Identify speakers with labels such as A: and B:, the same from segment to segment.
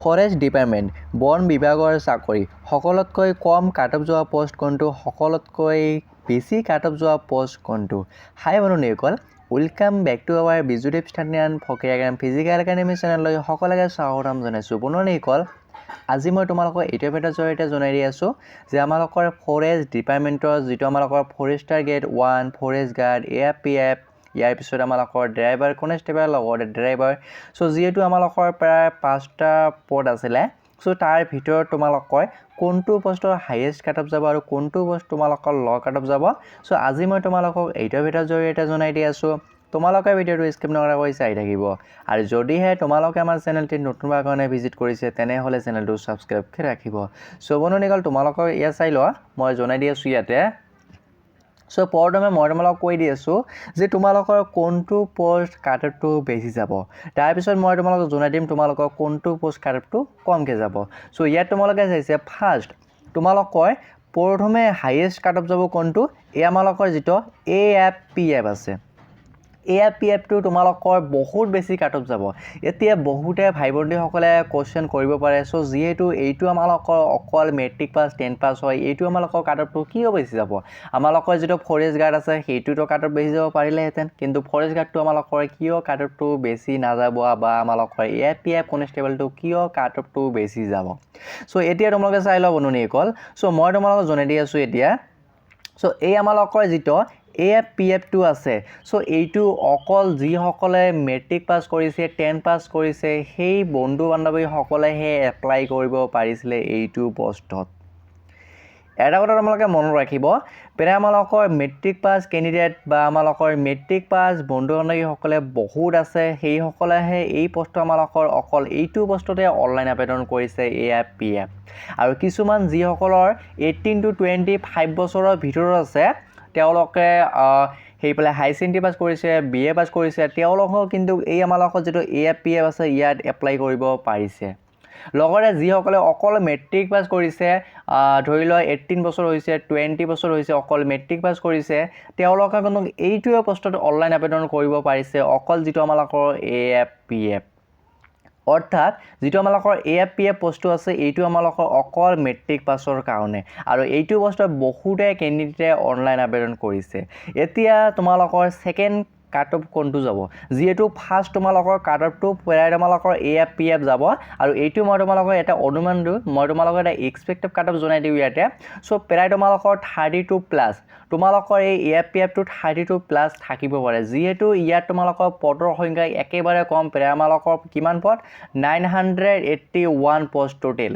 A: Forest department, বন বিভাগৰ চাকৰি, সকলোতকৈ কম কাট অফ যোৱা পষ্ট কোনটো? সকলোতকৈ বেছি কাট অফ যোৱা পষ্ট কোনটো? হাই বন্ধুসকল, welcome back to our Bijudev স্থানীয়ান ফকীয়াগ্ৰাম physical academy চেনেললৈ সকলোকে স্বাগতম জনাইছোঁ। বন্ধুসকল, আজি মই তোমালোকক এইটো ভিডিঅ'ৰ জৰিয়তে জনাই দি আছোঁ যে আমালোকৰ ফৰেষ্ট ডিপাৰ্টমেণ্টৰ যিটো আমালোকৰ forester grade 1, forest guard, APF, ইয়াৰ পিছত আমালোকৰ ড্ৰাইভাৰ কনষ্টেবল, লগতে ড্ৰাইভাৰ। চ' যিহেতু আমালোকৰ প্ৰায় পাঁচটা পদ আছিলে, চ' তাৰ ভিতৰত তোমালোকৰ কোনটো পষ্টৰ হাইয়েষ্ট কাট অফ যাব আৰু কোনটো পষ্ট তোমালোকৰ ল' কাট অফ যাব, চ' আজি মই তোমালোকক এইটো ভিডিঅ'ৰ জৰিয়তে জনাই দি আছোঁ। তোমালোকে ভিডিঅ'টো স্কিপ নকৰাকৈ চাই থাকিব আৰু যদিহে তোমালোকে আমাৰ চেনেলটি নতুনবাৰ কাৰণে ভিজিট কৰিছে, তেনেহ'লে চেনেলটো ছাবস্ক্ৰাইব কৰি ৰাখিব। চ' বন্ধুসকল, তোমালোকৰ ইয়াত চাই লোৱা, মই জনাই দি আছোঁ ইয়াতে। চ' প্ৰথমে মই তোমালোকক কৈ দি আছোঁ যে তোমালোকৰ কোনটো পষ্ট কাট অফটো বেছি যাব। তাৰপিছত মই তোমালোকক জনাই দিম তোমালোকৰ কোনটো পষ্ট কাট অফটো কমকৈ যাব। চ' ইয়াত তোমালোকে চাইছে, ফাৰ্ষ্ট তোমালোকৰ প্ৰথমে হাইয়েষ্ট কাট অফ যাব কোনটো? এই আমালোকৰ যিটো এএফ পি এফ আছে, এ পি এফটো তোমালোকৰ বহুত বেছি কাট অফ যাব। এতিয়া বহুতে ভাই ভণ্টীসকলে কুৱেশ্যন কৰিব পাৰে, চ' যিহেতু এইটো আমালোকৰ অকল মেট্ৰিক পাছ, 10 পাছ হয়, এইটো আমালোকৰ কাট অফটো কিয় বেছি যাব? আমালোকৰ যিটো ফৰেষ্ট গাৰ্ড আছে, সেইটোতো কাট অফ বেছি যাব পাৰিলেহেঁতেন, কিন্তু ফৰেষ্ট গাৰ্ডটো আমালোকৰ কিয় কাট অফটো বেছি নাযাব বা আমালোকৰ এ পি এফ কনষ্টেবলটো কিয় কাট অফটো বেছি যাব? চ' এতিয়া তোমালোকে চাই লওঁ বন্ধুসকল। চ' মই তোমালোকক জনাই দি আছোঁ এতিয়া। চ' এই আমালোকৰ যিটো এ পি এফটো আছে, চ' এইটো অকল যিসকলে মেট্ৰিক পাছ কৰিছে, 10 পাছ কৰিছে, সেই বন্ধু বান্ধৱীসকলেহে এপ্লাই কৰিব পাৰিছিলে এইটো পষ্টত। এটা কথা তোমালোকে মনত ৰাখিব, প্ৰায় আমালোকৰ মেট্ৰিক পাছ কেণ্ডিডেট বা আমালোকৰ মেট্ৰিক পাছ বন্ধু বান্ধৱীসকলে বহুত আছে, সেইসকলেহে এই পষ্টটো আমালোকৰ অকল এইটো পষ্টতে অনলাইন আবেদন কৰিছে, এ পি এফ। আৰু কিছুমান যিসকলৰ 18 টু 25 বছৰৰ ভিতৰত আছে, তেওঁলোকে সেই পেলাই হাই ছেকেণ্ডেৰী পাছ কৰিছে, বি এ পাছ কৰিছে, তেওঁলোকেও কিন্তু এই আমালোকৰ যিটো এ পি এফ আছে, ইয়াত এপ্লাই কৰিব পাৰিছে। লগতে যিসকলে অকল মেট্ৰিক পাছ কৰিছে, ধৰি লোৱা 18 বছৰ হৈছে, 20 বছৰ হৈছে, অকল মেট্ৰিক পাছ কৰিছে, তেওঁলোকে কিন্তু এইটোৱে পষ্টত অনলাইন আবেদন কৰিব পাৰিছে, অকল যিটো আমালোকৰ এ পি এফ। অৰ্থাৎ যিটো আমালোকৰ এ পি এফ পষ্টটো আছে, এইটো আমালোকৰ অকল মেট্ৰিক পাছৰ কাৰণে আৰু এইটো পষ্টত বহুতে কেণ্ডিডেটে অনলাইন আবেদন কৰিছে। এতিয়া তোমালোকৰ ছেকেণ্ড কাট অফ কোনটো যাব? যিহেতু ফাৰ্ষ্ট তোমালোকৰ কাট অফটো প্ৰায় তোমালোকৰ এ পি এফ যাব আৰু এইটো মই তোমালোকৰ এটা অনুমান দিওঁ, মই তোমালোকৰ এটা এক্সপেক্টেড কাট অফ জনাই দিওঁ ইয়াতে। চ' প্ৰায় তোমালোকৰ 32 প্লাছ, তোমালোকৰ এই এ পি এফটো 32 প্লাছ থাকিব পাৰে। যিহেতু ইয়াত তোমালোকৰ পদৰ সংখ্যা একেবাৰে কম, প্ৰায় তোমালোকৰ কিমান পদ? 981 পষ্ট টোটেল।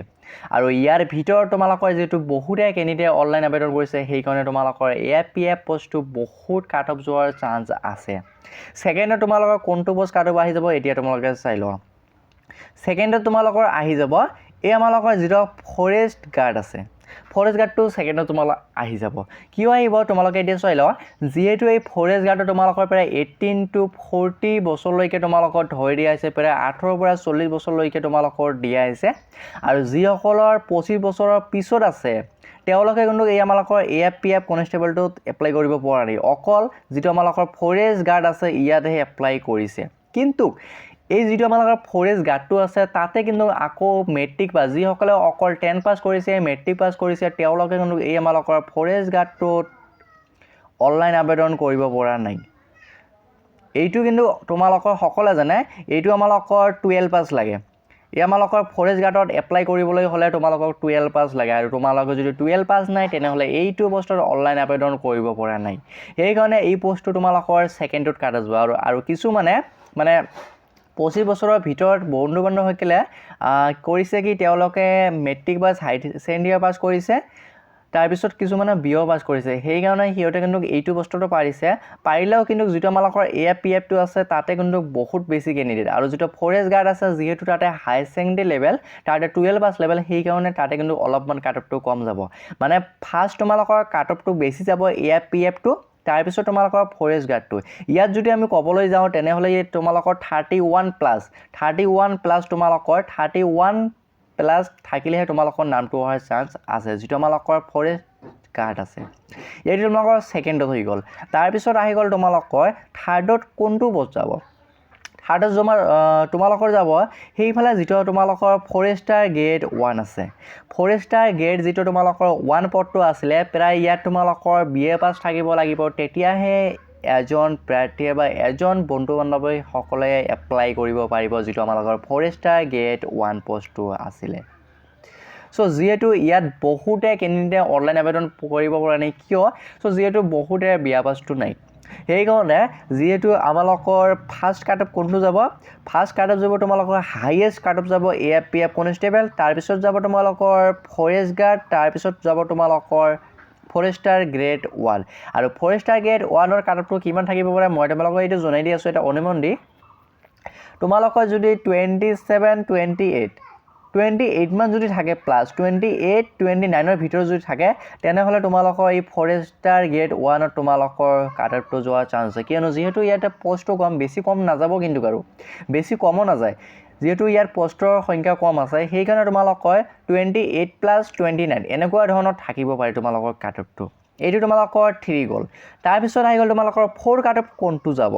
A: আৰু ইয়াৰ ভিতৰত তোমালোকৰ যিহেতু বহুতে কেণ্ডিডেট অনলাইন আবেদন কৰিছে, সেইকাৰণে তোমালোকৰ এ পি এফ পষ্টটো বহুত কাট অফ যোৱাৰ চান্স আছে। ছেকেণ্ডত তোমালোকৰ কোনটো পষ্ট কাট অফ আহি যাব, এতিয়া তোমালোকে চাই লোৱা। ছেকেণ্ডত তোমালোকৰ আহি যাব এই আমালোকৰ যিটো ফৰেষ্ট গাৰ্ড আছে, ফৰেষ্ট গাৰ্ডটো ছেকেণ্ডত তোমালোকৰ আহি যাব। কিয় আহিব, তোমালোকে এতিয়া চাই লোৱা। যিহেতু এই ফৰেষ্ট গাৰ্ডটো তোমালোকৰ প্ৰায় 18 টু 40 বছৰলৈকে তোমালোকৰ ধৰি দিয়া হৈছে, প্ৰায় 18ৰ পৰা 40 বছৰলৈকে তোমালোকৰ দিয়া হৈছে। আৰু যিসকলৰ 25 বছৰৰ পিছত আছে, তেওঁলোকে কিন্তু এই আমালোকৰ এ পি এফ কনষ্টেবলটোত এপ্লাই কৰিব পৰা নাই, অকল যিটো আমালোকৰ ফৰেষ্ট গাৰ্ড আছে, ইয়াতহে এপ্লাই কৰিছে। কিন্তু এই যিটো আপোনালোকৰ ফৰেষ্ট গাৰ্ডটো আছে, তাতে কিন্তু আকৌ মেট্ৰিক পাছ, যিসকলে অকল 10 পাছ কৰিছে, মেট্ৰিক পাছ কৰিছে, তেওঁলোকে কিন্তু এই আমালোকৰ ফৰেষ্ট গাৰ্ডটোত অনলাইন আবেদন কৰিব পৰা নাই। এইটো কিন্তু তোমালোকৰ সকলোৱে জানে, এইটো আমালোকৰ 12 পাছ লাগে। এই আমালোকৰ ফৰেষ্ট গাৰ্ডত এপ্লাই কৰিবলৈ হ'লে তোমালোকক 12 পাছ লাগে আৰু তোমালোকৰ যদি 12 পাছ নাই, তেনেহ'লে এইটো পষ্টত অনলাইন আবেদন কৰিব পৰা নাই। সেইকাৰণে এই পষ্টটো তোমালোকৰ ছেকেণ্ডটোত কাটা যাব। আৰু কিছুমানে মানে 25 বছৰৰ ভিতৰত বন্ধু বান্ধৱসকলে কৰিছে কি, তেওঁলোকে মেট্ৰিক পাছ, হাই ছেকেণ্ডেৰী পাছ কৰিছে, তাৰপিছত কিছুমানে বি এ পাছ কৰিছে। সেইকাৰণে সিহঁতে কিন্তু এইটো বস্তুটো পাৰিছে। পাৰিলেও কিন্তু যিটো আমালোকৰ এ পি এফটো আছে, তাতে কিন্তু বহুত বেছি কেণ্ডিডেট আৰু যিটো ফৰেষ্ট গাৰ্ড আছে, যিহেতু তাতে হাই ছেকেণ্ডেৰী লেভেল, তাতে 12 পাছ লেভেল, সেইকাৰণে তাতে কিন্তু অলপমান কাট অফটো কম যাব। মানে ফাৰ্ষ্ট তোমালোকৰ কাট অফটো বেছি যাব এ পি এফটো, তাৰপিছত তোমালোকৰ ফৰেষ্ট গাৰ্ডটো। ইয়াত যদি আমি ক'বলৈ যাওঁ, তেনেহ'লে তোমালোকৰ 31 প্লাছ, 31 প্লাছ, তোমালোকৰ 31 প্লাছ থাকিলেহে তোমালোকৰ নামটো অহাৰ চান্স আছে, যিটো তোমালোকৰ ফৰেষ্ট গাৰ্ড আছে। এইটো তোমালোকৰ ছেকেণ্ডত হৈ গ'ল। তাৰপিছত আহি গ'ল তোমালোকৰ থাৰ্ডত কোনটো পষ্ট যাব। থাৰ্ডত জমা তোমালোকৰ যাব সেইফালে যিটো তোমালোকৰ ফৰেষ্টাৰ গ্ৰেড 1 আছে, ফৰেষ্টাৰ গ্ৰেড যিটো তোমালোকৰ 1 পদটো আছিলে, প্ৰায় ইয়াত তোমালোকৰ বি এ পাছ থাকিব লাগিব, তেতিয়াহে এজন প্ৰাৰ্থীয়ে বা এজন বন্ধু বান্ধৱীসকলে এপ্লাই কৰিব পাৰিব, যিটো আমালোকৰ ফৰেষ্টাৰ গ্ৰেড 1 পষ্টটো আছিলে। চ' যিহেতু ইয়াত বহুতে কেণ্ডিডেটে অনলাইন আবেদন কৰিব পৰা নাই, কিয়? চ' যিহেতু বহুতে বি এ পাছটো নাই, সেইকাৰণে যিহেতু আমালোকৰ ফাৰ্ষ্ট কাট অফ কোনটো যাব? ফাৰ্ষ্ট কাট অফ যাব তোমালোকৰ, হাইয়েষ্ট কাট অফ যাব এ আৰ পি এফ কনষ্টেবল, তাৰপিছত যাব তোমালোকৰ ফৰেষ্ট গাৰ্ড, তাৰপিছত যাব তোমালোকৰ ফৰেষ্টাৰ গ্ৰেড 1। আৰু ফৰেষ্টাৰ গ্ৰেড 1ৰ কাট অফটো কিমান থাকিব পাৰে, মই তোমালোকক এইটো জনাই দি আছোঁ এটা অনুমান দি। তোমালোকৰ যদি 27, 28, 28 মান যদি থাকে, প্লাছ 28, 29ৰ ভিতৰত যদি থাকে, তেনেহ'লে তোমালোকৰ এই ফৰেষ্টাৰ গ্ৰেড 1ত তোমালোকৰ কাট অফটো যোৱাৰ চান্স আছে। কিয়নো যিহেতু ইয়াতে পষ্টটো কম, বেছি কম নাযাব কিন্তু, আৰু বেছি কমো নাযায়। যিহেতু ইয়াত পষ্টৰ সংখ্যা কম আছে, সেইকাৰণে তোমালোকৰ 28 প্লাছ 29 এনেকুৱা ধৰণৰ থাকিব পাৰে তোমালোকৰ কাট অফটো। এইটো তোমালোকৰ 3 গ'ল। তাৰপিছত আহি গ'ল তোমালোকৰ 4 কাট অফ কোনটো যাব?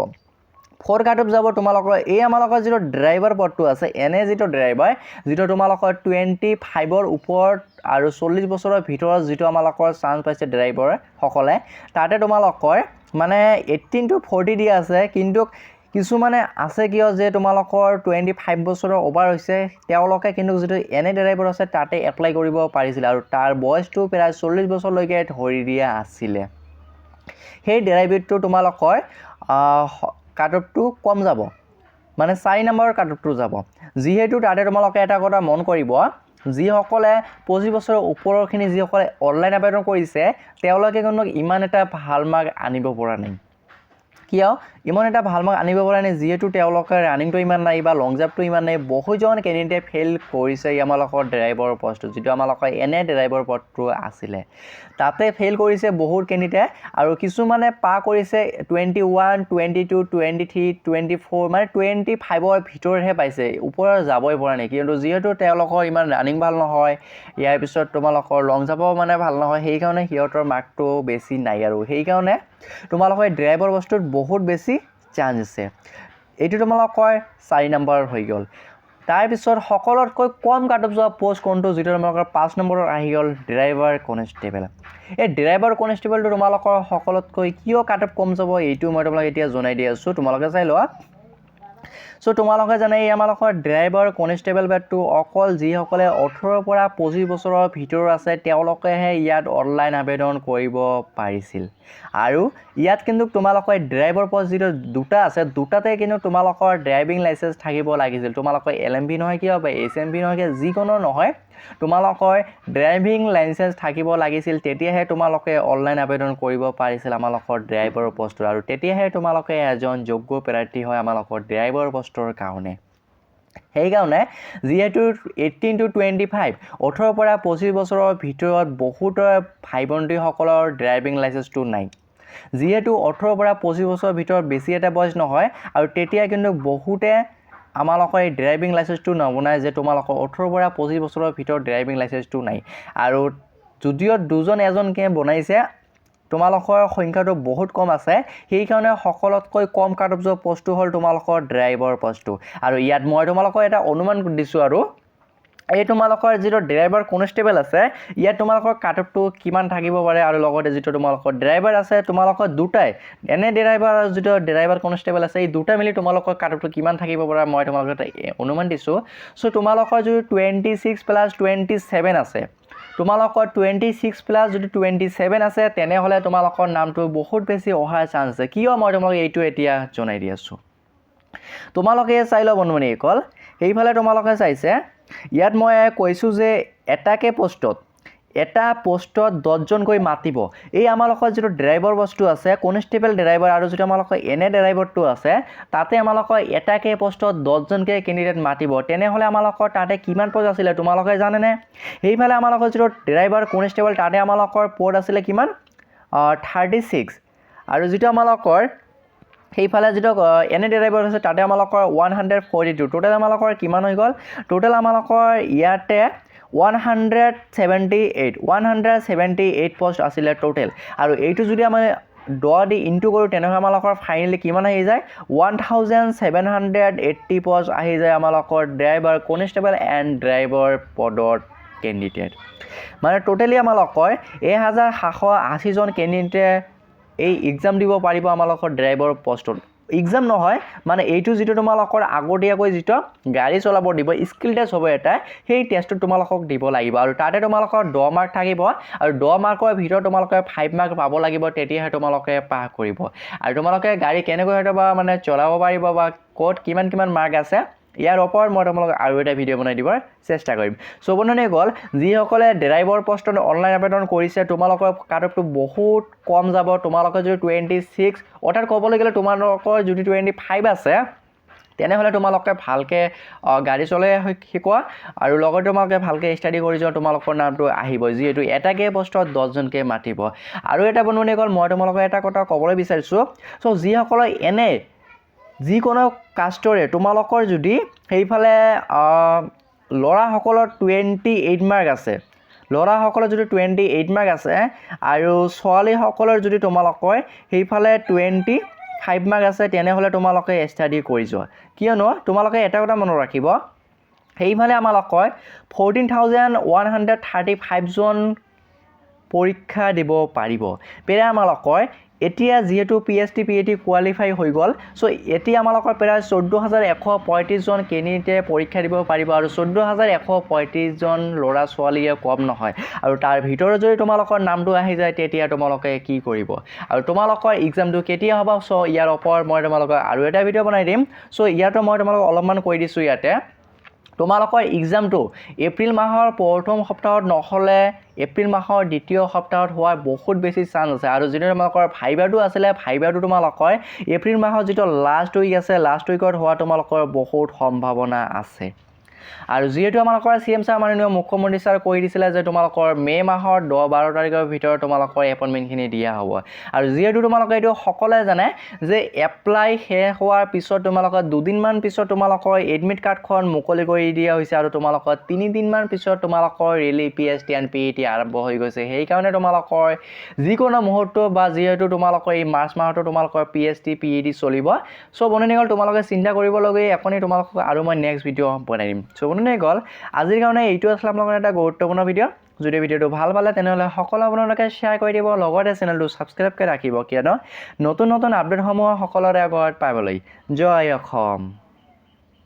A: 4 কাট অফ যাব তোমালোকৰ এই আমালোকৰ যিটো ড্ৰাইভাৰ পদটো আছে, এনে যিটো ড্ৰাইভাৰ, যিটো তোমালোকৰ 25ৰ ওপৰত আৰু 40 বছৰৰ ভিতৰত যিটো আমালোকৰ চান্স পাইছে ড্ৰাইভাৰসকলে, তাতে তোমালোকৰ মানে 18 টু 40 দিয়া আছে। কিন্তু কিছুমানে আছে কিয় যে তোমালোকৰ 25 বছৰৰ অভাৰ হৈছে, তেওঁলোকে কিন্তু যিটো এনে ড্ৰাইভাৰ আছে তাতে এপ্লাই কৰিব পাৰিছিলে আৰু তাৰ বয়সটো প্ৰায় 40 বছৰলৈকে ধৰি দিয়া আছিলে। সেই ড্ৰাইভাৰটো তোমালোকৰ কাট অফটো কম যাব, মানে 4 নম্বৰৰ কাট অফটো যাব। যিহেতু তাতে তোমালোকে এটা কথা মন কৰিব, যিসকলে 25 বছৰৰ ওপৰৰখিনি যিসকলে অনলাইন আবেদন কৰিছে, তেওঁলোকে কিন্তু ইমান এটা ভাল মাৰ্ক আনিব পৰা নাই। কিয় ইমান এটা ভাল মাৰ্ক আনিব পৰা নাই? যিহেতু তেওঁলোকে ৰানিংটো ইমান নাই বা লং জাম্পটো ইমান নাই। বহুজন কেণ্ডিডেটে ফেইল কৰিছে আমালোকৰ ড্ৰাইভাৰ পষ্টটো, যিটো আমালোকৰ এনে ড্ৰাইভাৰ পদটো আছিলে, তাতে ফেইল কৰিছে বহুত কেণ্ডিডেটে। আৰু কিছুমানে পাৰ কৰিছে 21, 22, 23, 24, মানে 25ৰ ভিতৰতহে পাইছে, ওপৰত যাবই পৰা নাই। কিন্তু যিহেতু তেওঁলোকৰ ইমান ৰানিং ভাল নহয়, ইয়াৰ পিছত তোমালোকৰ লং জাম্পো মানে ভাল নহয়, সেইকাৰণে সিহঁতৰ মাৰ্কটো বেছি নাই। আৰু সেইকাৰণে তোমালোকৰ এই ড্ৰাইভাৰ বস্তুত বহুত বেছি চান্স আছে। এইটো তোমালোকৰ 4 নম্বৰ হৈ গ'ল। তাৰপিছত সকলোতকৈ কম কাট অফ যোৱা পষ্ট কোনটো? যিটো তোমালোকৰ 5 নম্বৰত আহি গ'ল ড্ৰাইভাৰ কনষ্টেবল। এই ড্ৰাইভাৰ কনষ্টেবলটো তোমালোকৰ সকলোতকৈ কিয় কাট অফ কম যাব, এইটো মই তোমালোকক এতিয়া জনাই দি আছোঁ, তোমালোকে চাই লোৱা। চ' তোমালোকে জানে, এই আমালোকৰ ড্ৰাইভাৰ কনষ্টেবল বেটটো অকল যিসকলে 18ৰ পৰা 25 বছৰৰ ভিতৰত আছে, তেওঁলোকেহে ইয়াত অনলাইন আবেদন কৰিব পাৰিছিল। আৰু ইয়াত কিন্তু তোমালোকৰ ড্ৰাইভাৰ পষ্ট যিটো দুটা আছে, দুটাতে কিন্তু তোমালোকৰ ড্ৰাইভিং লাইচেঞ্চ থাকিব লাগিছিল। তোমালোকৰ এলএমভি নহয় কিয় বা এইচএমভি নহয় কিয়, যিকোনো নহয়, তোমালোকৰ ড্ৰাইভিং লাইচেঞ্চ থাকিব লাগিছিল, তেতিয়াহে তোমালোকে অনলাইন আবেদন কৰিব পাৰিছিল আমালোকৰ ড্ৰাইভাৰৰ পষ্টৰ। আৰু তেতিয়াহে তোমালোকে এজন যোগ্য প্ৰাৰ্থী হয় আমালোকৰ ড্ৰাইভাৰ পষ্টৰ কাৰণে। সেইকাৰণে যিহেতু 18 টু 25, 18ৰ পৰা 25 বছৰৰ ভিতৰত বহুতৰ ভাই ভণ্টীসকলৰ ড্ৰাইভিং লাইচেঞ্চটো নাই। যিহেতু 18ৰ পৰা 25 বছৰৰ ভিতৰত বেছি এটা বয়স নহয়, আৰু তেতিয়া কিন্তু বহুতে আমালোকৰ এই ড্ৰাইভিং লাইচেঞ্চটো নবনায় যে তোমালোকৰ 18ৰ পৰা 25 বছৰৰ ভিতৰত ড্ৰাইভিং লাইচেঞ্চটো নাই। আৰু যদিও দুজন এজনকৈ বনাইছে, তোমালোকৰ সংখ্যাটো বহুত কম আছে। সেইকাৰণে সকলোতকৈ কম কাট অফ যোৱা পষ্টটো হ'ল তোমালোকৰ ড্ৰাইভাৰ পষ্টটো। আৰু ইয়াত মই তোমালোকৰ এটা অনুমান দিছোঁ, আৰু এই তোমালোকৰ যিটো ড্ৰাইভাৰ কনষ্টেবল আছে, ইয়াত তোমালোকৰ কাট অফটো কিমান থাকিব পাৰে। আৰু লগতে যিটো তোমালোকৰ ড্ৰাইভাৰ আছে, তোমালোকৰ দুটাই এনে ড্ৰাইভাৰ আৰু যিটো ড্ৰাইভাৰ কনষ্টেবল আছে, এই দুটা মিলি তোমালোকৰ কাট অফটো কিমান থাকিব পাৰে, মই তোমালোকক এটা অনুমান দিছোঁ। চ' তোমালোকৰ যদি 26 প্লাছ 27 আছে, তোমালোকৰ 26 প্লাছ যদি 27 আছে, তেনেহ'লে তোমালোকৰ নামটো বহুত বেছি অহাৰ চান্স আছে। কিয়, মই তোমালোকক এইটো এতিয়া জনাই দি আছোঁ, তোমালোকে চাই লওঁ বন্ধুবান্ধৱীসকল। সেইফালে তোমালোকে চাইছে, ইয়াত মই কৈছোঁ যে এটাকে পষ্টত, এটা পষ্টত 10জনকৈ মাতিব। এই আমালোকৰ যিটো ড্ৰাইভাৰ বস্তু আছে, কনষ্টেবল ড্ৰাইভাৰ আৰু যিটো আমালোকৰ এনে ড্ৰাইভাৰটো আছে, তাতে আমালোকৰ এটাকে পষ্টত 10জনকৈ কেণ্ডিডেট মাতিব। তেনেহ'লে আমালোকৰ তাতে কিমান পদ আছিলে তোমালোকে জানেনে? সেইফালে আমালোকৰ যিটো ড্ৰাইভাৰ কনষ্টেবল, তাতে আমালোকৰ পদ আছিলে কিমান? 36। আৰু যিটো আমালোকৰ সেইফালে যিটো এনে ড্ৰাইভাৰ আছে, তাতে আমালোকৰ 142। টোটেল আমালোকৰ কিমান হৈ গ'ল? টোটেল আমালোকৰ ইয়াতে 178, 178 পষ্ট আছিলে টোটেল। আৰু এইটো যদি আমাৰ 10 দি ইনটু কৰোঁ, তেনেহ'লে আমালোকৰ ফাইনেলি কিমান আহি যায়? 1780 পষ্ট আহি যায় আমালোকৰ ড্ৰাইভাৰ কনষ্টেবল এণ্ড ড্ৰাইভাৰ পদৰ কেণ্ডিডেট। মানে টোটেলি আমালোকৰ 1780জন কেণ্ডিডেটে এই এক্সাম দিব পাৰিব আমালোকৰ ড্ৰাইভাৰ পষ্টত। এক্সাম নহয়, মানে এইটো যিটো তোমালোকৰ আগতীয়াকৈ যিটো গাড়ী চলাব দিব, স্কিল টেষ্ট হ'ব এটা, সেই টেষ্টটো তোমালোকক দিব লাগিব। আৰু তাতে তোমালোকৰ 10 মাৰ্ক থাকিব আৰু 10 মাৰ্কৰ ভিতৰত তোমালোকে 5 মাৰ্ক পাব লাগিব, তেতিয়াহে তোমালোকে পাছ কৰিব। আৰু তোমালোকে গাড়ী কেনেকৈ হয়তো বা মানে চলাব পাৰিব বা ক'ত কিমান কিমান মাৰ্ক আছে, ইয়াৰ ওপৰত মই তোমালোকক আৰু এটা ভিডিঅ' বনাই দিবৰ চেষ্টা কৰিম। চ' বন্ধুসকল, যিসকলে ড্ৰাইভাৰ পষ্টত অনলাইন আবেদন কৰিছে, তোমালোকৰ কাট অফটো বহুত কম যাব। তোমালোকৰ যদি 26, অৰ্থাৎ ক'বলৈ গ'লে তোমালোকৰ যদি 25 আছে, তেনেহ'লে তোমালোকে ভালকৈ গাড়ী চলাই শিকোৱা আৰু লগতে তোমালোকে ভালকৈ ষ্টাডি কৰি যোৱা, তোমালোকৰ নামটো আহিব, যিহেতু এটাকে পষ্টত 10জনকৈ মাতিব। আৰু এটা বন্ধুসকল, মই তোমালোকক এটা কথা ক'বলৈ বিচাৰিছোঁ। চ' যিসকলৰ এনে যিকোনো কাষ্টৰে তোমালোকৰ যদি সেইফালে ল'ৰাসকলৰ 28 মাৰ্ক আছে, ল'ৰাসকলৰ যদি 28 মাৰ্ক আছে আৰু ছোৱালীসকলৰ যদি তোমালোকৰ সেইফালে 25 মাৰ্ক আছে, তেনেহ'লে তোমালোকে ষ্টাডি কৰি যোৱা। কিয়নো তোমালোকে এটা কথা মনত ৰাখিব, সেইফালে আমালোকৰ 14,135জন পৰীক্ষা দিব পাৰিব। প্ৰায় আমালোকৰ এতিয়া যিহেতু পিএছটি, পিইটি কোৱালিফাই হৈ গ'ল, চ' এতিয়া আমালোকৰ প্ৰায় 14,135জন কেণ্ডিডেটে পৰীক্ষা দিব পাৰিব। আৰু 14,135জন ল'ৰা ছোৱালীয়ে কম নহয়। আৰু তাৰ ভিতৰত যদি তোমালোকৰ নামটো আহি যায়, তেতিয়া তোমালোকে কি কৰিব? আৰু তোমালোকৰ এক্সামটো কেতিয়া হ'ব? চ' ইয়াৰ ওপৰত মই তোমালোকক আৰু এটা ভিডিঅ' বনাই দিম। চ' ইয়াতো মই তোমালোকক অলপমান কৈ দিছোঁ, ইয়াতে তোমালোকৰ এক্সামটো এপ্ৰিল মাহৰ প্ৰথম সপ্তাহত নহ'লে এপ্ৰিল মাহৰ দ্বিতীয় সপ্তাহত হোৱাৰ বহুত বেছি চান্স আছে। আৰু যিটো তোমালোকৰ ভাইভাটো আছিলে, ভাইভাটো তোমালোকৰ এপ্ৰিল মাহৰ যিটো লাষ্ট উইক আছে, লাষ্ট উইকত হোৱা তোমালোকৰ বহুত সম্ভাৱনা আছে। আৰু যিহেতু আমালোকৰ চিএম ছাৰ, মাননীয় মুখ্যমন্ত্ৰী ছাৰ কৈ দিছিলে যে তোমালোকৰ মে' মাহৰ 10-12 তাৰিখৰ ভিতৰত তোমালোকৰ এপইণ্টমেণ্টখিনি দিয়া হ'ব। আৰু যিহেতু তোমালোকে এইটো সকলোৱে জানে যে এপ্লাই শেষ হোৱাৰ পিছত তোমালোকৰ দুদিনমান পিছত তোমালোকৰ এডমিট কাৰ্ডখন মুকলি কৰি দিয়া হৈছে আৰু তোমালোকৰ 3 দিনমান পিছত তোমালোকৰ rally PST and PET আৰম্ভ হৈ গৈছে। সেইকাৰণে তোমালোকৰ যিকোনো মুহূৰ্ত বা যিহেতু তোমালোকৰ এই মাৰ্চ মাহতো তোমালোকৰ পিএছটি, পিইটি চলিব। চ' বন্ধুসকল, তোমালোকে চিন্তা কৰিবলগীয়া এখনেই, তোমালোকক আৰু মই নেক্সট ভিডিঅ' বনাই দিম। চ' বন্ধুসকল, আজিৰ কাৰণে এইটো আছিলে আপোনালোকৰ এটা গুৰুত্বপূৰ্ণ ভিডিঅ'। যদি ভিডিঅ'টো ভাল পালে, তেনেহ'লে সকলো আপোনালোকে শ্বেয়াৰ কৰি দিব, লগতে চেনেলটো ছাবস্ক্ৰাইব কৰি ৰাখিব, কিয়নো নতুন নতুন আপডেটসমূহ সকলোৰে আগত পাবলৈ। জয় অসম।